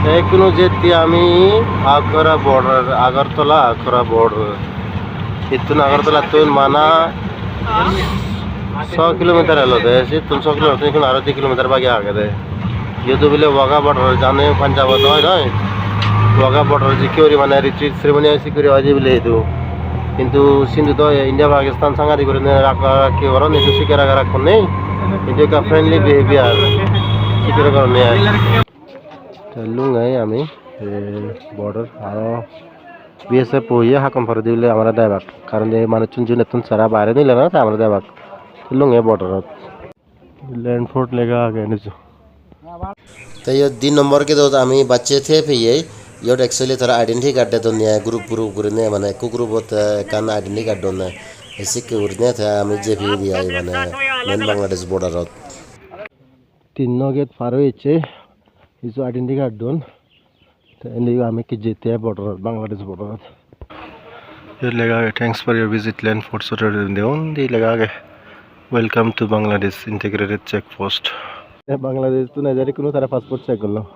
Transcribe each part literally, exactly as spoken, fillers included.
Te ikkunu jetti ami Agra border, Agartala Agra border. Ittun Agartalattun bana so kilometer elode, sittun so kilometer, ikkunu aro di kilometer bagi agede. Jehetu bile Wagah border jane Punjabot oi noi, Wagah border jikke guri mane retreat ceremony oi sikke guri oi de bile edu. Hintu sindu do India Pakistan sangari gurinei rakka rakki goron, edu sikke rakka rakka nei. Hintu ekka friendly behavior sikke goronne ai. Te lunge ami, eh, border aro B S F o ye hakkon poredi bile amare debak. Karon ei manuchun jiunettun sara baire nile na, te amare debak. Lunge borderot. Land Fort lega age nijo. Te iyot di nombor gedot ami bacche thei peyei. Iyot actually tara identity card dedonne ai group group gurinei, mane ekko groupot, eh, ekkan identity card donne. Ei sikke gurinei te ami jei peyei di ai mane main Bangladesh borderot. Tinno gate par oye ecche, hissu identity card don. Te indi ami ekko jette borderot, Bangladesh borderot. Iyot lega age, "Thanks for your visit, Land Fort Sorari." Indi undi lega age, "Welcome to Bangladesh Integrated Check Post." Te Bangladesh tun ejer ikkunu tara passport check gollo.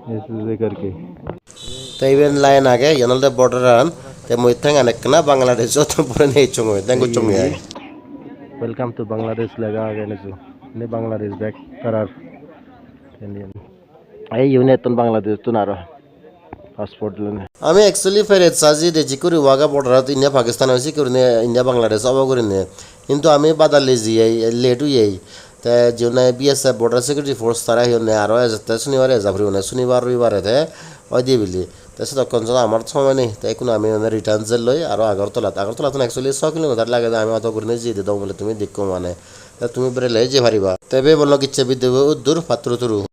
Ei sujek ar ki. Te iben line age, iyan olode border an. Te mui tengan ekkena Bangladeshot pore nei ecchongoi, deng gocchongoi ai. "Welcome to Bangladesh" lega age nijo. Indi Bangladesh bek tarar. Indi. Ei unit tun Bangladesh tun aro passport lone. Ami actually peret saji de jikkuri Wagah borderot India Pakistan oi sikke gurinei India Bangladesh obo gurinei. Hintu ami badale jiyei, late oyei. Te jiune B S F Border Security Force tara he honne aro ejette sunibar eja puribone, sunibar roibare te oi de bili. Te sedokkon jon amar somoi nei. Te ikkunu ami mane return jelloi aro Agartalat. Agartalatun actually so kilometer lagede, ami auto gurinei jiyei de dong bole tumi dekko mane. Te tumi berele jei pariba. Te be bollo gicche bidde bo uddur patturu turu.